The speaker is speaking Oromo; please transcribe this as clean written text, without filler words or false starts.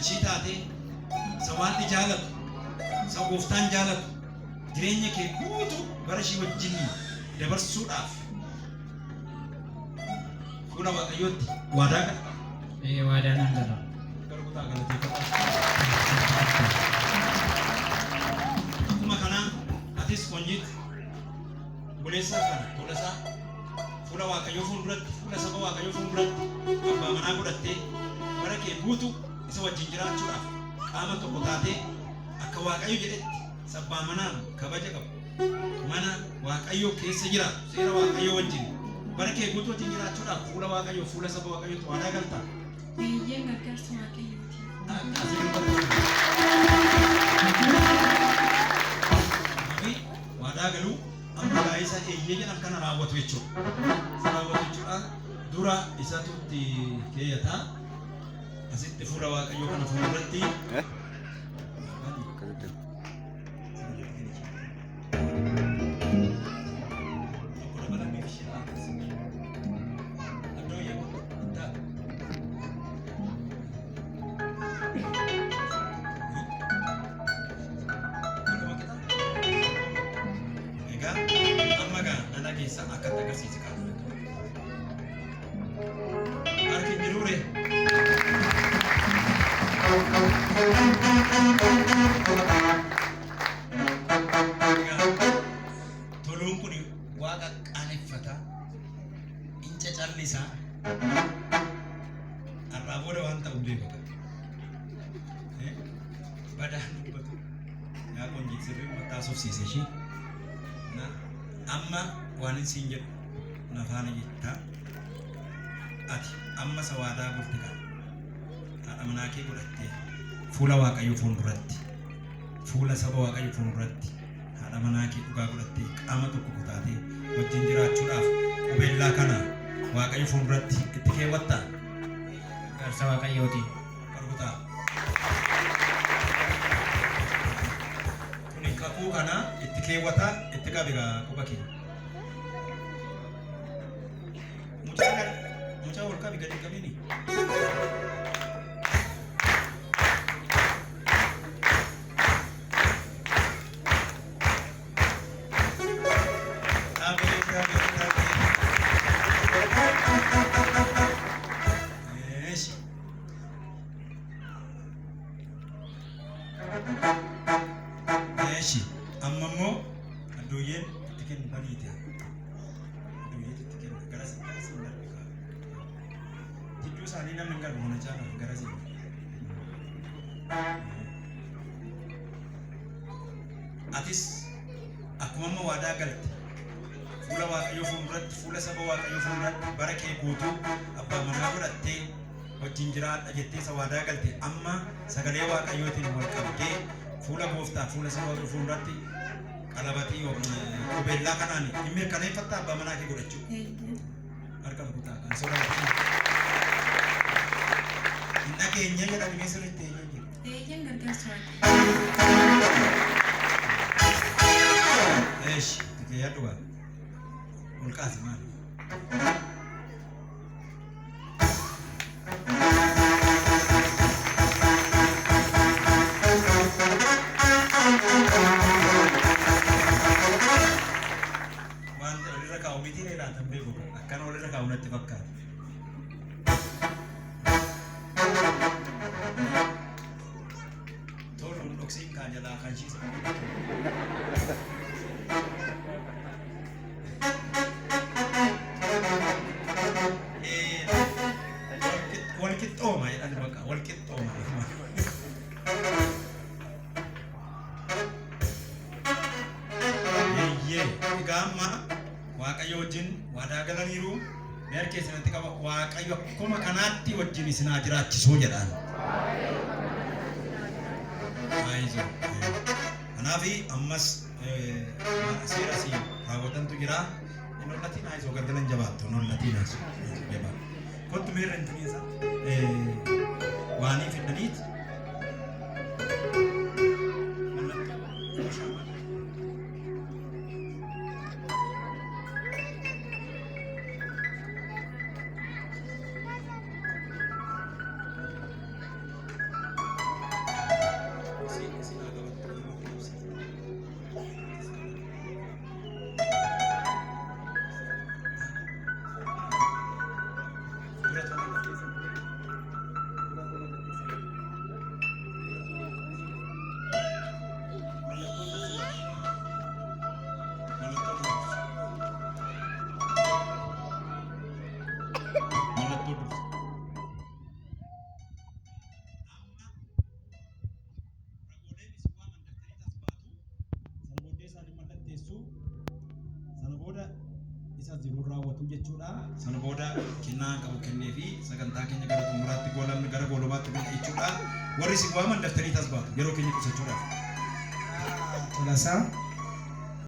ishii taatee isa Waaqni jaalatu, isa gooftaan jaalatu jireenya kee guutuu bara ishii wajjin dabarsuudhaaf fuula Waaqayyootti waadaa galta. Ee, waadaa nan gala. Gara kutaa galateeffadhaa. Akkuma kanaa atis Qonjiit obboleessa kana Tolasaa fuula Waaqayyoo fuulduratti, fuula saba Waaqayyoo fuulduratti abbaa manaa godhattee bara kee guutuu isa wajjin jiraachuudhaaf qaama tokko taatee akka Waaqayyo jedhetti isa abbaa manaan kabaja qabu mana Waaqayyoo keessa jiraatu seera Waaqayyoo wajjin bara kee guutuu wajjin jiraachuudhaaf fuula Waaqayyoo, fuula saba Waaqayyootti waadaa galtaa. Eeyyeen, gargaarsa Waaqayyootiin. Akka asii dubbatu. Fi waadaa galuu amma gaa'isa eeyyee jedhan kana raawwatu jechuudha. Isa raawwatu jechuudha. Dura isatu itti keeyyataa. Asitti fuula Waaqayyoo kana fuulduratti. Tokko dabalamee ishee Addooyyee kun taatu. Egaa amma gaa nana keessa akka itti agarsiise kaa'u. Harki hin jiruu ree? Egaa toluun kun waaqa qaaneffata, hin cacallisa. Har'aa booda waan ta'u beeku. Badaa dubbatu. Yaa Qonjiit sirrii mataa sofsiise ishii. Na amma waan hin siin jedhu na faana jettaa. Ati amma isa waadaa golte kana haadha manaa kee godhattee fuula Waaqayyoo fuulduratti, fuula saba Waaqayyoo fuulduratti haadha manaa kee dhugaa godhattee qaama tokko kutaatee wajjin jiraachuudhaaf qubeellaa kana Waaqayyo fuulduratti itti keewwattaa? Gargaarsa Waaqayyootiin. Rukutaa. Kuni kakuu kana itti keewwataa itti qabi gaa quba kee. Mucaa gad mucaa ol qabi, gadi hin qabini. Abeet abeet abeet. Eeshi. Eeshi. Amma immoo addooyyeen itti kennu baniite. Addooyyeetu itti kenna. Garas garas hin darbe kaa. Jidduu isaanii namni hin garbu kana caalaa garas hin. Atis akkuma amma waadaa galte fuula Waaqayyoo fuulduratti, fuula saba Waaqayyoo fuulduratti bara kee guutuu abbaa manaa godhattee wajjin jiraadha jettee isa waadaa galte amma sagalee Waaqayyootiin wal qabdee fuula gooftaa, fuula saba Waaqayyoo fuulduratti qalabatii yookiin qubeellaa kanaan hin mirkaneeffattaa abbaa manaa kee godhachuu. Eeyyee. Harka rukutaa kan sodaatin. Hin dhageenye jedhani mee sirriitti eeyyee jedhu. Eeyyeen, gargaarsa Waaqayyoo. Eesh, itti keeyyadhu gaa. Ol kaasi maali? Waan walirra kaa'u miti laatan beeku akkana walirra kaa'u natti fakkaata. Toluun dhoksiin kaan jalaa kan shiisa. Wal qixxooma jedhan bakka wal qixxooma. Eeyyee, egaa amma Waaqayyo wajjin waadaa galaniiru. Mee harka keessanitti qaba. Waaqayyo akkuma kanaatti wajjin isin haa jiraachisuu jedhaan. Ayizoo. Kanaaf ammas seera asii raawwatantu jira. Hin hollatiin, ayizoo, galgalan jabaattu hin hollatiin, ayizoo jabaattu. Kottu meerra hin tuniinsa waanii fidaniit. Mallattoo shaamaa. Isa jiruun raawwatu jechuudha. Sana booda kennaa qabu kennee fi sagantaa keenya gara xumuraatti goolamni gara goolobaatti gala jechuudha. Warri isin waaman daftanii tas baatu yeroo keenya qusachuudhaaf. Tolasaa.